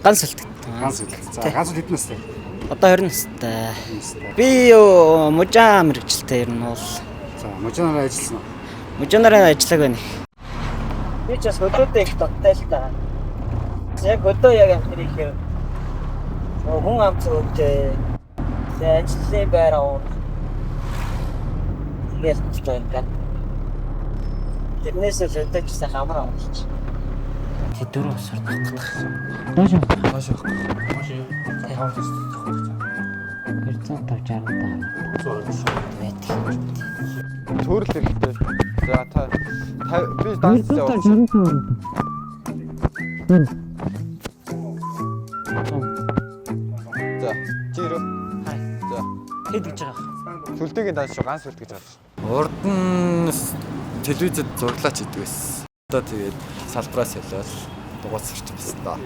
Ганц үлддэг. Ганц үлддэг. За, ганц үл хэдэн настай? Одоо 20 настай. Настай. Би юу мужаа мэрэгчлээ ер нь бол. За, мужаанаараа ажилласан уу? Мужаанаараа ажиллаг байна. Би ч бас хөдөөдөө их дуттай л та. Яг хөдөө яг амт ихээр хүн амт өвдөө. Тэгээ ажлын байр авах. Тэгээд л байна. Тэрнээс л хөдөөч сайхан амар амарч. Тэ дөрөв усаар тавих. Доош Доош явахгүй. Доош юу? 5 250 60 байдаг. Төрөл хэрэгтэй. За та би данс явуулсан. За чи ирв. За Хэд гэж байгаа? сүлдээгийн данс шүү, ганц сүлд гэж байгаа шүү. Урд нь телевизэд зураглаач идэг байсан. Одоо тэгээд салбраас ялвал дугуйц сурч байсан доо.